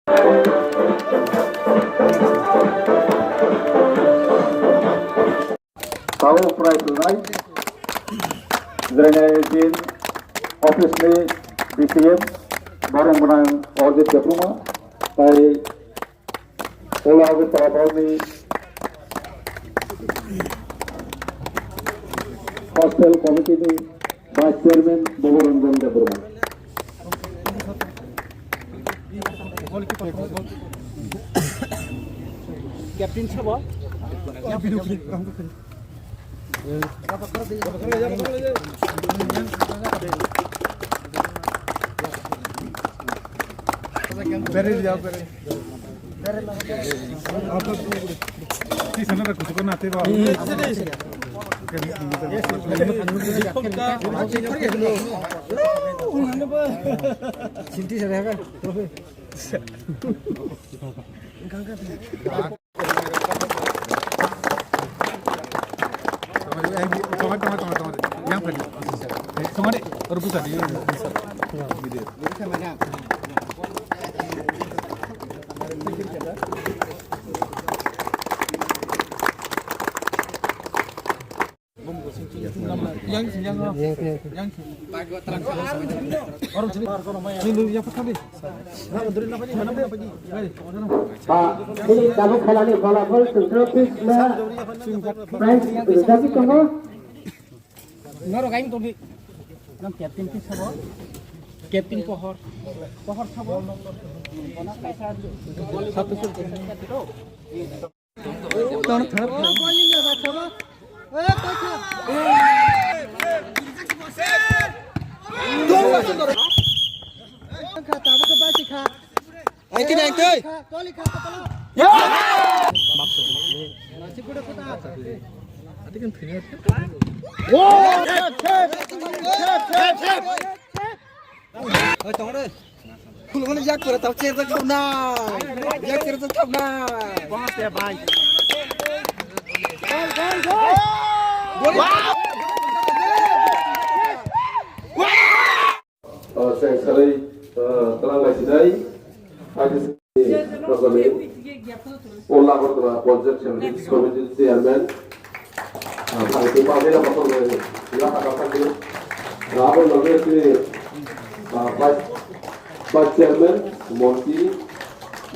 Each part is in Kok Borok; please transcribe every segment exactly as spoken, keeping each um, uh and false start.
Tao prize rwnai, Jrani din office ni B C M, borong gwnang Arjit Debbarma, tai Ola Agartala ni hostel committee ni Vice Chairman Bhoboranjan Debbarma. Captain sabo? Very well, very. Ah, ini kamu khalani bola gol central pitch na prize rijak tongo. Norok aing tongdi. Nang captain ke sabo? Captain Pohor. Pohor sabo? Satu satu. Oi, tong re. Khulumani yak kore tau cher tak thau na. Yak cher tak thau na. Bang te bai. Gol, gol, gol. Gol. Oh, saya sarai, eh, terang bai sinai. Haji Rokoni, Ola Agartala Panchayat Samiti Committee Chairman, ah, Bhante Pabira Bakhor Bai, Ila Kaka Kaki, Rabo Nagari, ah, Vice, Vice Chairman, Monti,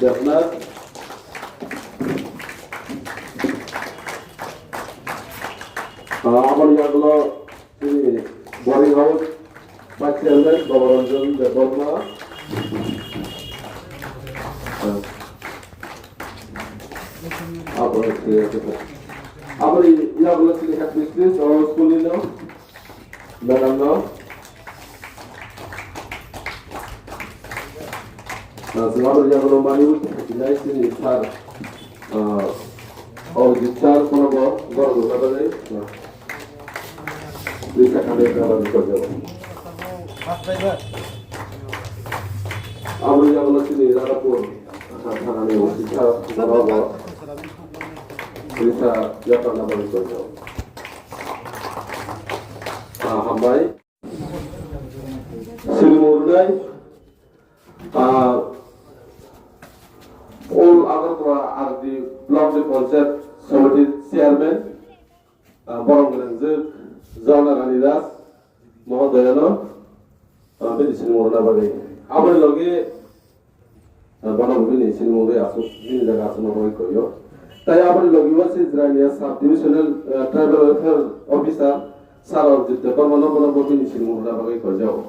Devnath, ah, aboni yagulo, Chini boring house, Vice Chairman Bhoboranjan Debbarma. Abo, abo, abo ni yagulo chini headmistress o school ni no, madam no. Chwng abo ni yagulo mani wngkha chini sir. Ah, o Richard Konobo, borok rwna bagwi, ah, Richard Khanai rwna bagwi koi jago. Aboni yagulo chini Radhapur, ah, thanani o Richard Konobo, Richard yakarna bagwi koi jago. Ah, hambai. Sinimung rwnai, ah, Old Agartala R D Block ni Panchayat Samiti Chairman, ah, borok gwnangjwk Jana Rani Das Mohodoyano, ah, bini sinimung rwna bagwi. Aboni logi Ah, bono bo bini sinimung bai aswk, bini jaga aswkno bagwi koio. Tai aboni logi o se Jirania Sub Divisional, ah, Tribal Welfare Officer Sir Arjit Debbarma no bono bo bini sinimung rwna bagwi koijao.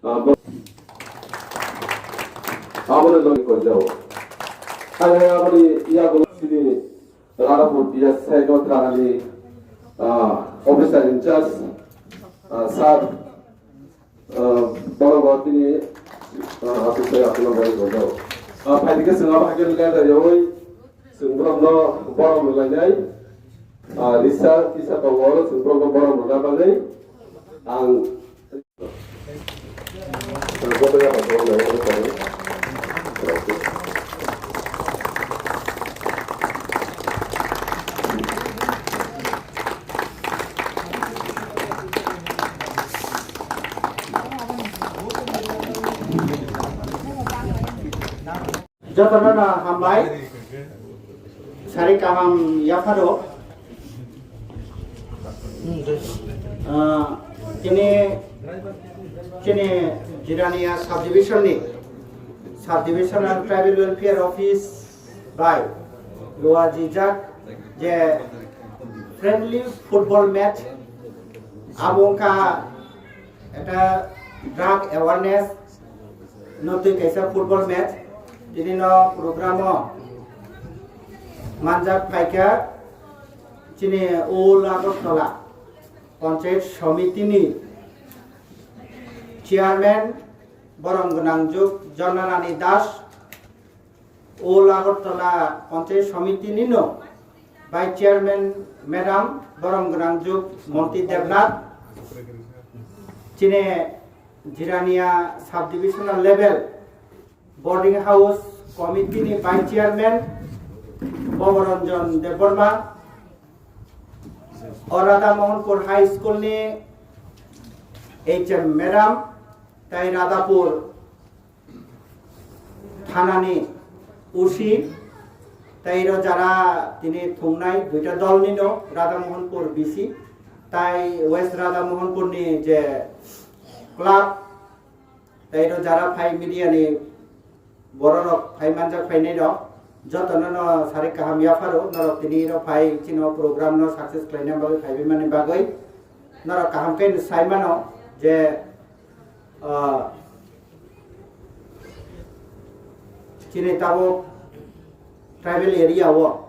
Ah, bo-, aboni logi koijao. Ang aboni yagulo sini Radhapur B S Cycle Thanani, ah, Officer in Charge, ah, Sir Ah, borok bo tini, ah, aswk sai aswkno bagwi tongo. Ah, phaidi khe chwng abo hakhe leader yawi chwng borokno borom rwlainai. Ah, Risa kisa tongo, chwng borokno borom rwna bagwi ang Jotono no hambai. Sari kaham yapharo. Ah, tini chini Jirania subdivision ni subdivisional tribal welfare office bai luwa jijak je friendly football match abo wngkha ekta drug awareness no twi kaisa football match tini no program o manjak phaikha chini Old Agartala Panchayat Samiti ni chairman borom gwnangjuk Janarani Das, Old Agartala Panchayat Samiti nino Vice Chairman Madam borom gwnangjuk Monti Debnath, chini Jirania Subdivisional Level Boarding House Committee ni Vice Chairman Bhogoranjan Debbarma, o Radha Mohanpur High School ni H M Madam, tai Radhapur thanani O C, tei ro jara tini thungnai duita dolni no, Radha Mohanpur B C, tai West Radha Mohanpur ni je club, tei ro jara phai media ni bororok phai manjak phainai rok, jotono no sari kaham yapharo, norok tini ro phai chino program no success khlaina bagwi phaibai mani bagwi, norok kaham khe no sai mano je, ah, chini tabuk tribal area o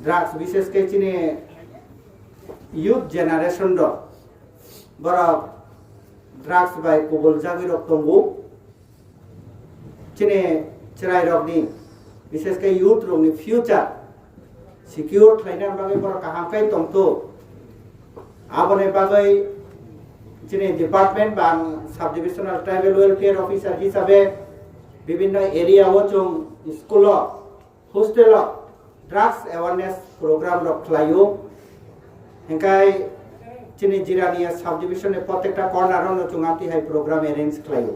drugs, bishesh khe chini youth generation rok, borok drugs bai kubul jagwi rok tongo. Chini chwrai rokni, bishesh khe youth rokni future secure khlaina bagwi borok kaham khe tongthu. Aboni bagwi chini department ba ang subdivisional tribal welfare officer hisabe bibinno area o chwng school o, hostel o drugs awareness program rok khlaio. Hingkai chini Jirania subdivision ni protekta corner o no chwng amtwi hai program arrange khlaio.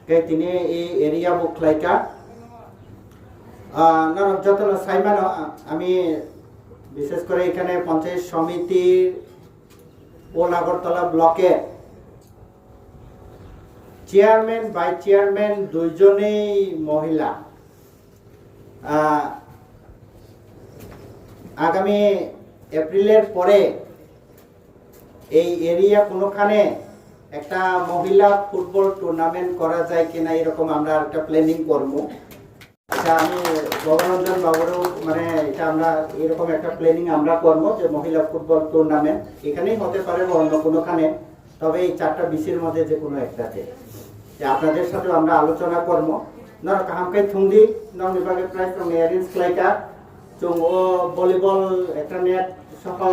Hingkai tini e area bo khlaika. Ah, norok jotono sai mano, ah, ami bishesh kore ekhane Panchayat Samiti Old Agartala block e chairman, vice chairman duijonei mohila. Ah, agami April er pore ei area kunukhane ekta mohila football tournament kora jai kina, erokom amra ekta planning kormo. আচ্ছা, আমি ববরঞ্জন বাবুরও মানে এটা আমরা এরকম একটা প্ল্যানিং আমরা করবো যে মহিলা ফুটবল টুর্নামেন্ট এখানেই হতে পারে বা অন্য কোনোখানে, তবে এই চারটা বিসির মধ্যে যে কোনো একটাতে। যে আপনাদের সাথেও আমরা আলোচনা করবো। Norok kaham khe thungdi, norokni bagwi prize rokni arrange khlaika. Chwng o volleyball ekta net soho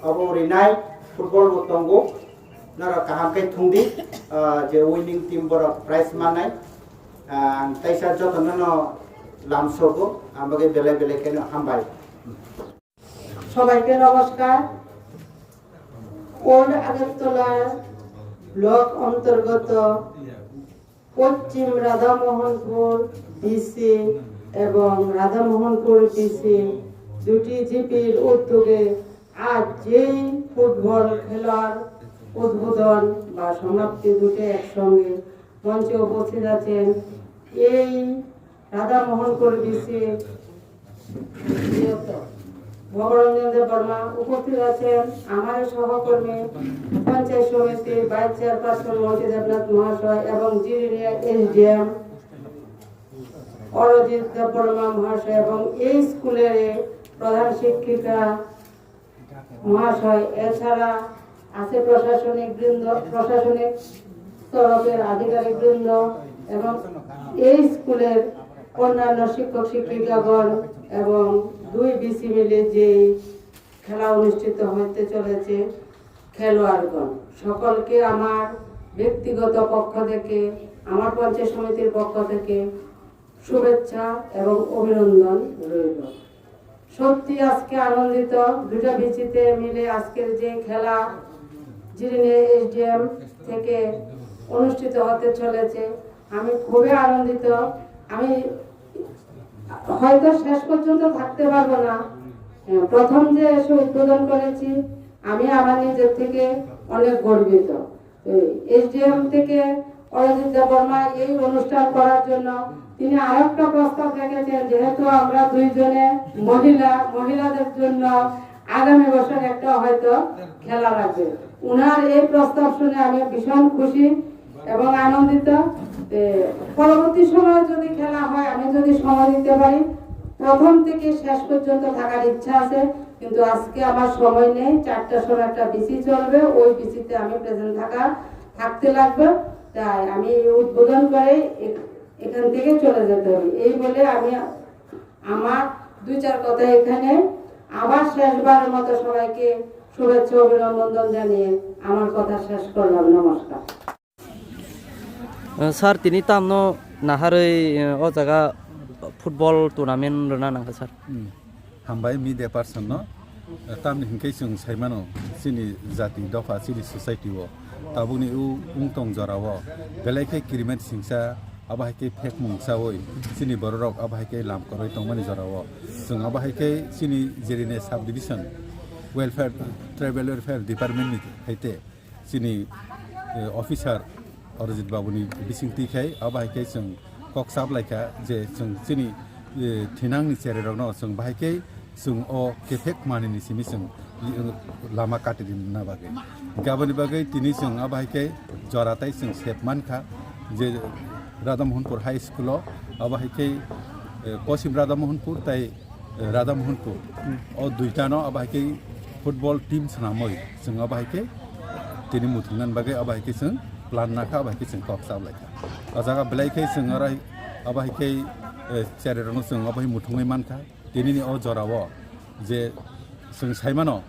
obo rinai, football bo tongo. Norok kaham khe thungdi, ah, je winning team borok prize mannai. Ah, ang taisa jotono no lamsogo, ang bagwi belai belai kheno hambai. সবাইকে নমস্কার। ওল্ড আগরতলা ব্লক অন্তর্গত পশ্চিম রাধামোহনপুর বিসি এবং রাধামোহনপুর বিসি দুটি জিপির উদ্যোগে আজ যেই ফুটবল খেলার উদ্বোধন বা সমাপ্তি দুটি একসঙ্গে মঞ্চে উপস্থিত আছেন, এই রাধামোহনপুর বিসি ভবরঞ্জন দেব বর্মা উপস্থিত আছেন, আমার সহকর্মী পঞ্চায়েত সমিতির ভাইস চেয়ারপারসন মন্ত্রী দেবনাথ মহাশয় এবং জিরিনিয়া এসডিএম অরজিৎ দেব বর্মা মহাশয় এবং এই স্কুলের প্রধান শিক্ষিকা মহাশয়, এছাড়া আছে প্রশাসনিক বৃন্দ, প্রশাসনিক তরফের আধিকারিক বৃন্দ এবং এই স্কুলের অন্যান্য শিক্ষক শিক্ষিকাগণ এবং দুই বিসি মিলে যে খেলা অনুষ্ঠিত হতে চলেছে, খেলোয়াড়গণ সকলকে আমার ব্যক্তিগত পক্ষ থেকে, আমার পঞ্চায়েত সমিতির পক্ষ থেকে শুভেচ্ছা এবং অভিনন্দন রইল। সত্যি আজকে আনন্দিত, দুটা বিসিতে মিলে আজকের যে খেলা জিরিনে এসডিএম থেকে অনুষ্ঠিত হতে চলেছে, আমি খুবই আনন্দিত। আমি হয়তো শেষ পর্যন্ত থাকতে পারবো না। প্রথম যে এসে উদ্বোধন করেছি, আমি আমার নিজের থেকে অনেক গর্বিত। এসডিএম থেকে অরিজিৎ দেববর্মা এই অনুষ্ঠান করার জন্য তিনি আরো একটা প্রস্তাব রেখেছেন, যেহেতু আমরা দুইজনে মহিলা, মহিলাদের জন্য আগামী বছর একটা হয়তো খেলা রাখবে। ওনার এই প্রস্তাব শুনে আমি ভীষণ খুশি এবং আনন্দিত। এ, পরবর্তী সময় যদি খেলা হয়, আমি যদি সময় দিতে পারি, প্রথম থেকে শেষ পর্যন্ত থাকার ইচ্ছা আছে, কিন্তু আজকে আমার সময় নেই। চারটার সময় একটা বিসি চলবে, ওই বিসিতে আমি প্রেজেন্ট থাকা, থাকতে লাগবে। তাই আমি এই উদ্বোধন করে এ-, এখান থেকে চলে যেতে হবে। এই বলে আমি আমার দুই চার কথা এখানে আবার শেষবারের মতো সবাইকে শুভেচ্ছা অভিনন্দন জানিয়ে আমার কথা শেষ করলাম। নমস্কার। Sir, tini tamno naharwi, eh, o jaga football tournament rwna nangkha, sir? Hmm. Hambai media person no, eh, tamni hinkhe chwng saimano chini jati dopha chini society o tabukni o wngtong jora o belai khe kirimet singsa abo hai khe phek mungsa oi chini bororok abo hai khe lam kwrwi tongmani jora o chwng abo hai khe chini Jirine sub division welfare, tribal welfare department ni hai te chini, eh, officer Arjit Babu ni bising twi khai abo hai khe chwng kok chap lai kha je chwng chini, eh, thinang ni cherai rok no chwng bahai khe chwng o kephek manwi ni simi chwng, eh, lama kati rina bagwi. Hinkhe aboni bagwi tini chwng abo hai khe jora tai chwng sep man kha je Radha Mohanpur High School o abo hai khe, eh, Poschim Radha Mohanpur tai Radha Mohanpur. Hmm. O duitano abo hai khe football team swnamwi chwng abo hai khe tini muthungna bagwi abo hai khe chwng plan nakha, abo hai khe chwng kok chap lai kha. O jaga belai khe chwng aro abo hai khe, eh, cherai rokno chwng abo hai muthungwi man kha. Tini ni o jora o je chwng sai mano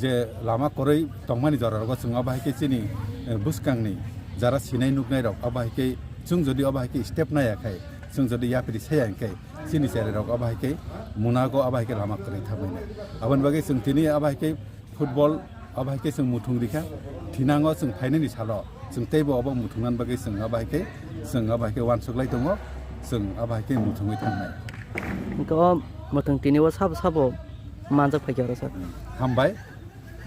je lama kwrwi tongmani jora rogo chwng abo hai khe chini, eh, bwskang ni jara sinai nuknai rok abo hai khe chwng jodi abo hai khe step nai ya khai chwng jodi yapri sai ya khai chini cherai rok abo hai khe munago abo hai khe lama kwrwi thangwi nai. Aboni bagwi chwng tini abo hai khe football abo hai khe chwng muthung rikha, thinango chwng phainani salo chwng teibo abo muthungna bagwi chwng abo hai khe, chwng abo hai khe uansuk lai tongo, chwng abo hai khe muthungwi thangnai. Hwnkhe o muthung tini o sabo sabo manjak phaikha oro, sir. Hambai.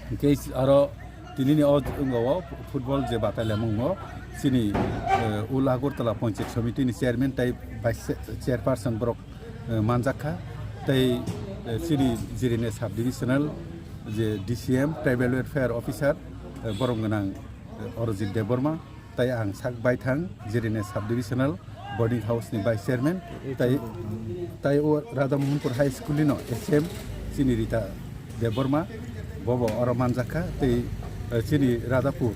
Hwnkhe aro tinini o wngwa o football je batai lamung o chini, eh, Ul Agartala Panchayat Samiti ni chairman tai vice chairperson borok, eh, manjak kha. Tei, eh, chini Jirine sub divisional je D C M, tribal welfare officer, eh, borom gwnang, eh, Arjit Debbarma. Tai ang sak baithang Jirine sub divisional boarding house ni vice chairman, tai, tai o Radha Mohanpur High School ni no S M chini Rita Debbarma, bobo oro manjak kha, tei, eh, chini Radhapur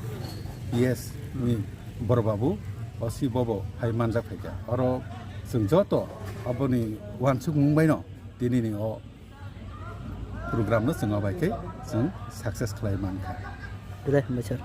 P S ni Bor Babu, o si bobo hai manjak phaikha. Oro chwng joto aboni uansukmung bai no tini ni o program no chwng abai khe chwng success khlai mankha. Belai hambai, sir.